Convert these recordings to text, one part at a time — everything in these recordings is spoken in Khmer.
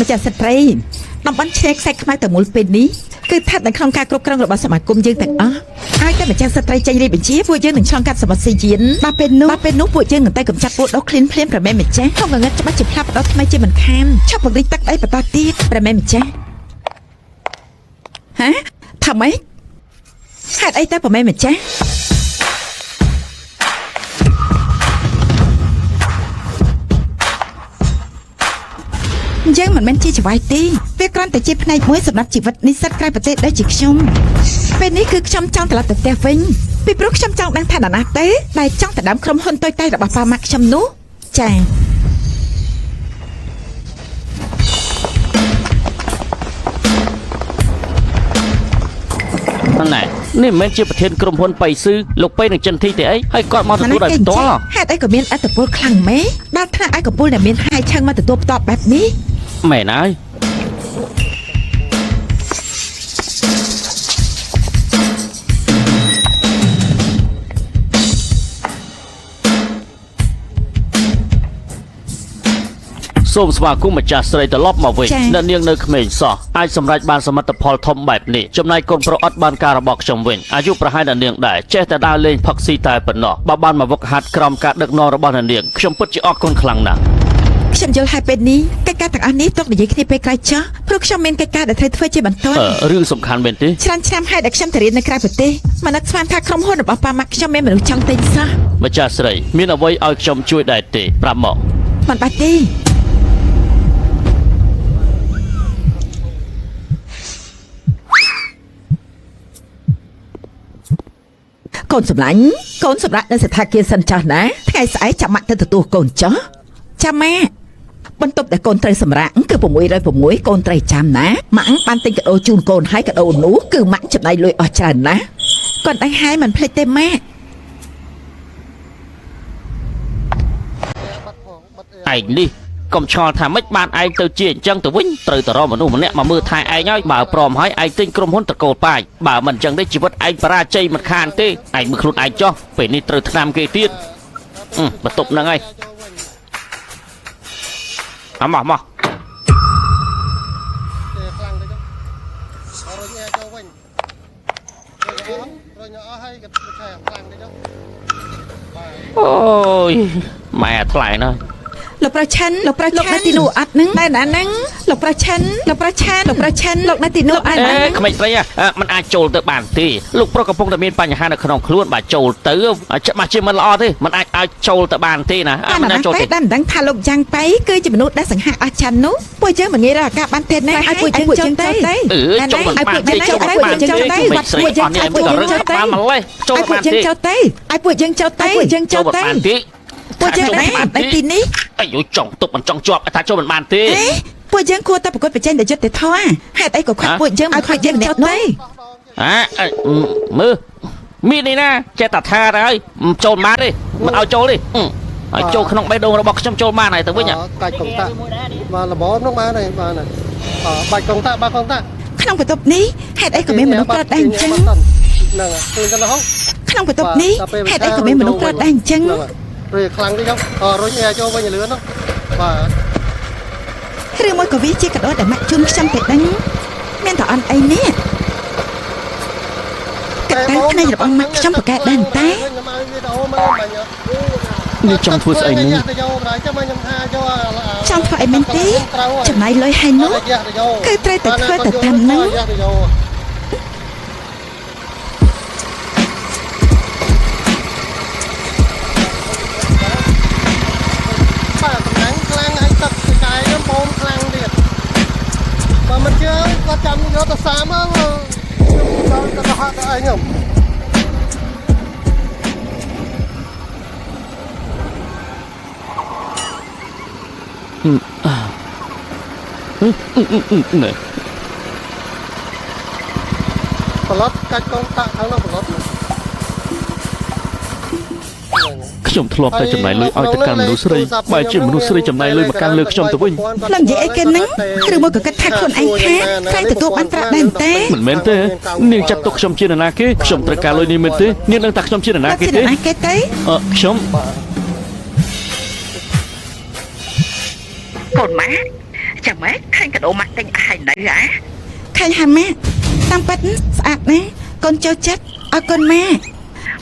ម្ចាស់ស្ត្រីតំបន់ឆ្នេរខ្សាច់ខ្មៅតែមូលពេលនេះគឺស្ថិតនៅក្នុងការគ្រប់គ្រងរបស់សមាគមយើងទាំងអស់ឲ្យតែម្ចាស់ស្ត្រីចេញរាជបញ្ជាពួកយើងនឹងឆ្លងកាត់សមុទ្រស៊ីយៀនដល់ពេលនោះពួកយើងនឹងតែកម្ចាត់ពួកដុសឃ្លានភ្លាមប្រមែម្ចាស់ក្នុងងងឹតច្បាស់ជាផ្លាស់ប្ដូរថ្មីជាមិនខានឆាប់ពង្រីកទឹកដីបន្តទៀតប្រមែម្ចាស់ហាថាម៉េចហេតុអីទៅប្រមែម្ចាស់ យើងមិនមែនជាចៅហ្វាយទេវាគ្រាន់តែជាផ្នែកមួយសម្រាប់ជីវិតនិស្សិតក្រៅប្រទេសដូចជាខ្ញុំពេលនេះគឺខ្ញុំចង់ត្រឡប់ទៅផ្ទះវិញពីព្រោះខ្ញុំចង់ដឹងថានរណាទេដែលចង់ទៅដើមក្រុមហ៊ុនតូចតាចរបស់ប៉ាម៉ាក់ខ្ញុំនោះចា៎ ណែនេះមិនមែនជាប្រធានក្រុមហ៊ុនបៃស៊ឺលោកប៉ៃនឹងចិនធីទេអីហើយគាត់មកទទួលដោយផ្ទាល់ ហេតុអីក៏មានអត្តពលខ្លាំងម៉េះដល់ថ្នាក់ឲ្យកពូលដែលមានហាយឆឹងមកទទួលផ្ទាល់បែបនេះ មែនហើយសូមស្វាគមន៍ម្ចាស់ស្រីត្រឡប់មកវិញអ្នកនាងនៅក្មេងសោះអាចសម្រេចបានសមិទ្ធផលធំបែបនេះចំណែកកូនប្រុសអត់បានការរបស់ខ្ញុំវិញអាយុប្រហែលអ្នកនាងដែរចេះតែដើរលេងផឹកស៊ីតែប៉ុណ្ណោះបើបានមកវឹកហាត់ក្រោមការដឹកនាំរបស់អ្នកនាងខ្ញុំពិតជាអរគុណខ្លាំងណាស់ ខ្ញុំយល់ហើយពេលនេះកិច្ចការទាំងអស់នេះទុកនិយាយគ្នាពេលក្រោយចុះព្រោះខ្ញុំមានកិច្ចការដែលត្រូវធ្វើជាបន្ទាន់ រឿងសំខាន់មែនទេ ច្រើនឆ្នាំហើយដែលខ្ញុំទៅរៀននៅក្រៅប្រទេសមិននឹកស្មានថាក្រុមហ៊ុនរបស់ប៉ាម៉ាក់ខ្ញុំមានមនុស្សចង់ទិញសោះ ម្ចាស់ស្រីមានអ្វីឲ្យខ្ញុំជួយដែរទេប្រាប់មក មិនបាច់ទេកូនសម្លាញ់កូនសម្រាប់នៅស្ថាគារសិនចាស់ណាថ្ងៃស្អែកចាំម៉ាក់ទៅទទួលកូនចុះចាំម៉ាក់បន្ទប់ដែលកូនត្រូវសម្រាកគឺ606កូនត្រូវចាំណាម៉ាក់បានទិញកាដូជូនកូនហើយកាដូនោះគឺម៉ាក់ចំណាយលុយអស់ច្រើនណាស់កូនដឹងហើយមិនភ្លេចទេម៉ាក់ ឯងនេះកុំឆ្ងល់ថាម៉េចបានឯងទៅជាអញ្ចឹងទៅវិញត្រូវតែរកមនុស្សម្នាក់មកមើលថែឯងហើយបើព្រមហើយឯងទិញក្រុមហ៊ុនត្រកូលប៉ាយបើមិនអញ្ចឹងទេជីវិតឯងបរាជ័យមិនខានទេឯងមើលខ្លួនឯងចុះពេលនេះត្រូវថ្នាំគេទៀតបន្ទប់ហ្នឹងហើយអមមក ខ្លាំងទៅចុះរុញចូលវិញរុញអស់ហើយក៏ឆែខ្លាំងទៅចុះ អូយម៉ែថ្លៃណាស់ លោកប្រុសឆិនលោកប្រុសលោកនៅទីនោះអត់ហ្នឹងតែណាហ្នឹងលោកប្រុសឆិនលោកប្រុសឆានលោកប្រុសឆិនលោកនៅទីនោះអត់ អេ ហ្នឹង ក្មេងស្រីมันអាចចូលទៅបានទេលោកប្រុសកំពុងតែមានបញ្ហានៅក្នុងខ្លួនបើចូលទៅច្បាស់ជាមិនល្អទេมันអាចឲ្យចូលទៅបានទេណា តែ មិន ណា អាចចូលទេ តែដែលមិនដឹងថាលោកយ៉ាងប៉ៃគឺជាមនុស្សដែលសង្ហាអស្ចារ្យនោះពួកយើងមិនងាយរកឱកាសបានទេណាឲ្យពួកយើងចូលទៅ អឺចូលមិនបានទេចូលមិនបានទេក្មេងស្រីអស់នេះមិនក៏រឹងបានម្លេះចូល ឲ្យ មិន ពួក បានទេ យើងចូលទៅឲ្យពួកយើងចូលទៅពួកយើង ចូល ចូលទៅ មិនបានទេ ពួកយើង ចូលមិនបាន នៅ ទេ ទីនេះ អាយុចង់ទប់មិនចង់ជាប់ថាចូលមិនបានទេ អេពួកយើងគួរតែប្រកួតប្រជែងដោយយុត្តិធម៌ហេតុអីក៏ខាត់ពួកយើងមិនខត់យើងចូលទៅ អាមើលមាននេះណាចេះតែថាទៅហើយចូលមិនបានទេមិនឲ្យចូលទេឲ្យចូលក្នុងបេះដូងរបស់ខ្ញុំចូលបានហើយទៅវិញ កាច់កុងតាក់បាទល្មមនោះបានហើយបានហើយបាច់កុងតាក់បាច់កុងតាក់ ក្នុងបន្ទប់នេះហេតុអីក៏មានមនុស្សក្រដែរអញ្ចឹង ហ្នឹងឃើញទៅហង ក្នុងបន្ទប់នេះហេតុអីក៏មានមនុស្សក្រដែរអញ្ចឹង រុញខ្លាំងតិចរុញចូលវិញលឿននោះបាទ ឬមួយក៏វាជាកាដូដែលម៉ាក់ជូនខ្ញុំទៅដឹងមានតែអន់អីនេះកត្តាភ្នែករបស់ម៉ាក់ខ្ញុំប្រកែកដែរតែ ខ្ញុំឲ្យវីដេអូមើលបាញ់ នេះចង់ធ្វើស្អីនេះ ចង់ធ្វើអីមែនទេចំណាយលុយហើយនោះគឺត្រូវតែធ្វើទៅតាមហ្នឹង បាទកម្លាំងខ្លាំងហើយទឹកកាយហ្នឹងបូមខ្លាំងទៀតបើមិនជឿគាត់ចាំយកទៅសាមខ្ញុំដល់ទៅហាក់ទៅអីខ្ញុំ នេះ ប្លុតកាច់កងតាក់ខាងនោះប្លុត ខ្ញុំធ្លាប់តែចំណាយលុយឲ្យទៅកាន់មនុស្សស្រីបែរជាមនុស្សស្រីចំណាយលុយមកកាន់លើខ្ញុំទៅវិញ ឡើងនិយាយអីគេហ្នឹងឬមួយក៏គិតថាខ្លួនឯងថាខ្លាចទទួលបានប្រាក់ដែរតែ មិនមែនទេនាងចាត់ទុកខ្ញុំជានរណាគេខ្ញុំត្រូវការលុយនេះមែនទេនាងដឹងថាខ្ញុំជានរណាគេ ជា ទេ ណាគេទេ អឺខ្ញុំ កូនម៉ាក់ ចាំម៉េចឃើញកាដូម៉ាក់ទិញឲ្យនៅហ៎ឃើញហើយម៉ាក់តាមពិតស្អាតណាស់កូនចូលចិត្តអរគុណម៉ាក់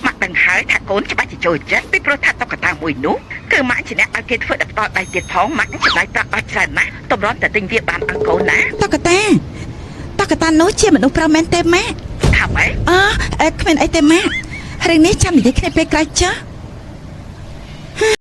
ម៉ាក់ដឹងហើយថាកូនច្បាស់ជាចូលចិត្តពីព្រោះថាតុក្កតាមួយនោះគឺម៉ាក់ជាអ្នកឲ្យគេធ្វើដល់ផ្ដល់ដៃទៀតផងម៉ាក់ចំណាយប្រាក់អស់ច្រើនណាស់តម្រាំតែទិញវាបានឲ្យកូនណាតុក្កតាតុក្កតានោះជាមនុស្សប្រុសមែនទេម៉ាក់ថាម៉េចអើគ្មានអីទេម៉ាក់រឿងនេះចាំនិយាយគ្នាពេលក្រោយចុះ។